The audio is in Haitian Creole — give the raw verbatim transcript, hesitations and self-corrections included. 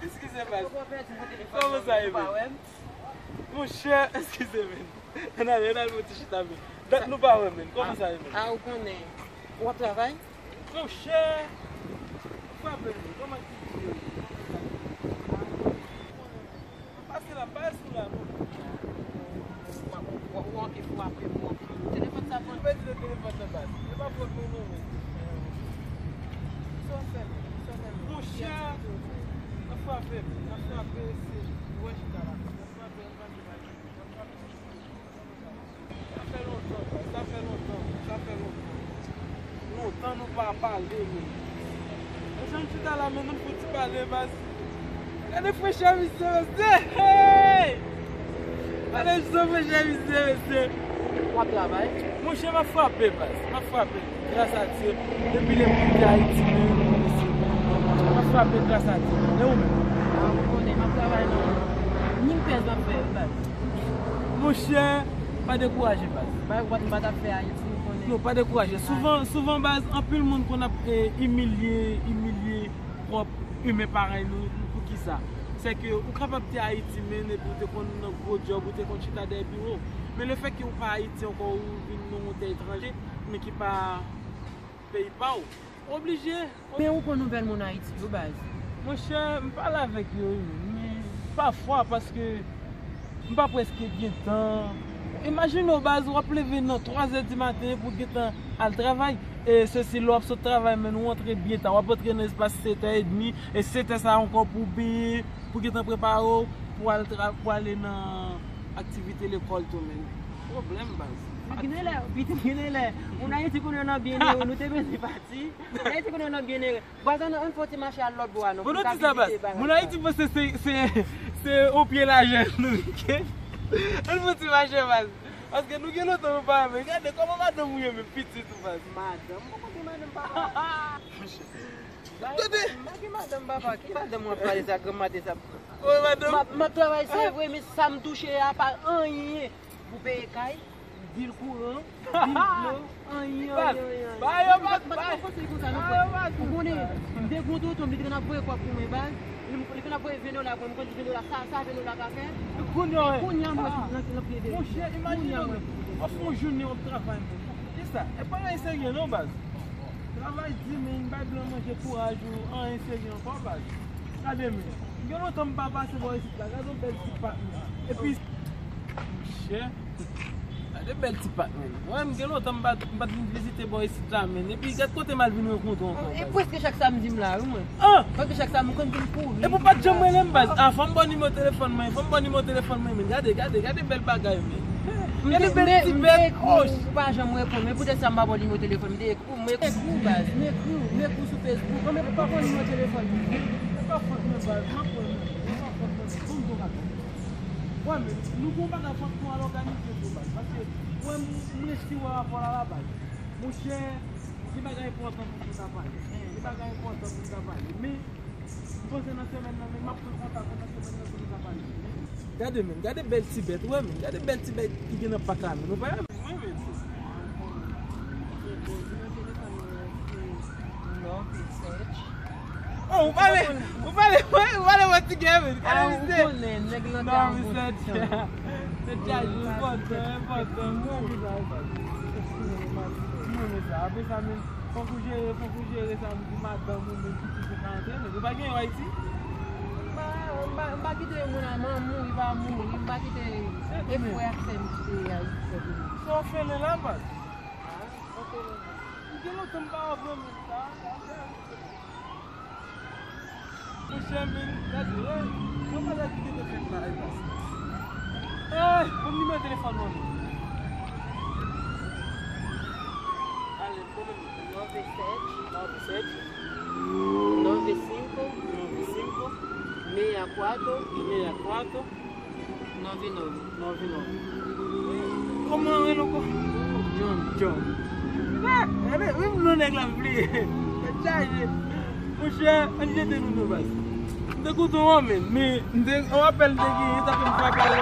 Eskize, baz. Kòman sa ye, men? Monchè, eskize, men. Ann ale, ann ale, fè yon ti chita, men. Dat nou pa wè, men. Kòman sa ye, men? A, ou konnen. W ap travay? Monchè, frape, men. Kòman ki di yo? Pase la, pase sou la, non. W ap, w ap, w ap, w ap, w ap, w ap, telefòn sa pran. Ou pèdi telefòn nan, baz. E pa fòt mwen, non, men. Sa w fè, men? Sa w fè, men? Monchè, nan frape, men. Nan frape, se, ou wè chita la. Nan frape, nan frape, nan frape. Sa fè lontan, sa fè lontan, sa fè lontan. Lontan nou pa pale, men. E jan m chita la, men nou fouti pale, baz. Gade frechè misye, mesye! Hey! Gade jan frechè misye, mesye! W ap travay? Monchè, m ap frape, baz. M ap frape. Gras a Dye. Depi lè m kite Ayiti, men, mesye. M ap frape gras a Dye, men. E ou menm? A, ou konnen, m ap travay nan, ni pèz m ap fè, baz. Monchè, pa dekouraje, baz. Bagay ou pa t, ou pa t ap fè Ayiti, ou konnen. Non, pa dekouraje. Souvan, souvan, baz, anpil moun konn ap, eh, imilye, imilye pwòp imen parèy nou, nou poukisa? Sèke ou kapab te Ayiti, men, epi ou te konn nan gwo djòb, ou te konn chita dèyè biwo. Men lefètke ou pa Ayiti ankò, ou vin nan yon tè etranje, men ki pa peyi pa w, ou oblije. Men ou konn nouvèl moun Ayiti yo, baz? Monchè, m pale avèk yo, wi, men pafwa, paske m pa prèske gen tan. Imajine w, baz, w ap leve nan twa zè di maten pou gentan al travay. E sesi, lè w ap sot travay, men ou antre byen ta. W ap antre nan espas sèt è edmi, e sèt è sa a ankò pou w benyen, pou gentan prepare w pou al tra-, pou ale nan aktivite lekòl tou, men. Pwoblèm, baz. Pitit genlè, pitit genlè. Moun Ayiti konnen nan byen ere, nou te bezwen pati. Moun Ayiti konnen nan byen ere. Baz, ann, ann fè yon ti mache al lòt bò a non. Bon, nou di sa, baz. Moun Ayiti panse se, se, se o pye lajè nou, ok? Ann fè yon ti mache, baz. Paske nou gen lontan nou pa wè, men gade kòman madanm ou ye, men pitit ou, baz. Madanm? Mwen pa gen madanm, papa. Tande! M pa gen madanm, papa. Ki madanm w ap pale sa, granm maten sa? Wi, madanm. M ap, m ap travay, se vre, men sa m touche a pa anyen. Pou peye kay, bil kouran, bil dlo, anyen, anyen, anyen. Ba yo pa, ba yo pa konsèy konsa non, frè. Ou konnen, m te gen yon tonton m, li te konn ap voye kòb pou mwen, baz. Li, li konn ap voye ven dola pou mwen, m konn di ven dola, sa, sa ven dola ka fè. Kounye a, kounye a, mwen, nan, nan, nan pye de. Monchè, imajine w, w ap fè yon jounen w ap travay, men. Kisa? E pa anyen serye non, baz. Travay di, men, bay blan manje kouraj ou, anyen serye ankò, baz. Gade, men. Gen lontan m pa pase bò isit la. Gade yon bèl ti pak, men. Epi, monchè, gade bèl ti pak, men. Wè, m gen lontan m pa, m pa t vin vizite bò isit la, men. Epi, gade kote m al vin rankontre w ankò, baz. E prèske chak samdi m la, wi, mwen. Ah! Prèske chak samdi m konn vin kouri. Epi w pa t janm rele m, baz. Ah, fò m ba w nimewo telefòn mwen. Fò m ba w nimewo telefòn mwen, men. Gade, gade, gade bèl bagay, men. Gade bèl ti bèt. Ou pa janm reponn, men poutèt sa m pa ba w nimewo telefòn. M te Ou m ekri w, baz. M ekri w, m ekri w sou Facebook. An, men pa pran nimewo telefòn mwen. E pa fòt mwen, baz. M ap pran, men. E pa fòt mwen. Bon, bon, baz. Wè, men, nou gon bagay fòk nou al òganize tou, baz. Paske, wè, m, m resi wè rapò la la, baz. Monchè, gen bagay enpòtan pou nou ta pale. Gen bagay enpòtan pou nou ta pale. Men, M panse nan semèn nan, men m ap pran kontak ou nan semèn nan pou nou ka pale. Gade, men, gade bèl ti bèt, ou wè, men, gade bèl ti bèt ki gen nan pak la, men, ou pa wè, men, mwen, men. Oh, ou pale, ou pale, ou pale, mwen ti gè, men. Gade misye. Ou konnen, nèg lan ta an bon ti tan. Nèg la enpòtan, enpòtan. Mwen renmen sa. Apre sa, men, Fòk ou jere, fòk ou jere sa pou madanm ou menm pitit ou ka antre, men yo pa gen yo Ayiti. M pa, m pa, m pa kite moun a manman mouri, pa mouri, m pa kite e frè ak sè m kite Ayiti. Sa w fè lè la, baz? Ah, ok. M gen lontan m pa wè granmoun sa, sa fè. Monchè, men, gade, wè, mwen pa gade ki te fèt la, e baz. Eh, ban m nimewo telefòn mwen, men. Ale, ban mwen. Nove sete, nove sete, nove cinco, nove cinco, meia quatro, meia quatro, nove nove. Nove nove. Kòman rele ankò? John. John. Ah, gade, menm non nèg la m bliye. Tèt chaje. Monchè, ann jete nou non, baz. M te kontan w, men, men m te, yon apèl m te genyen, sa fè m frape avè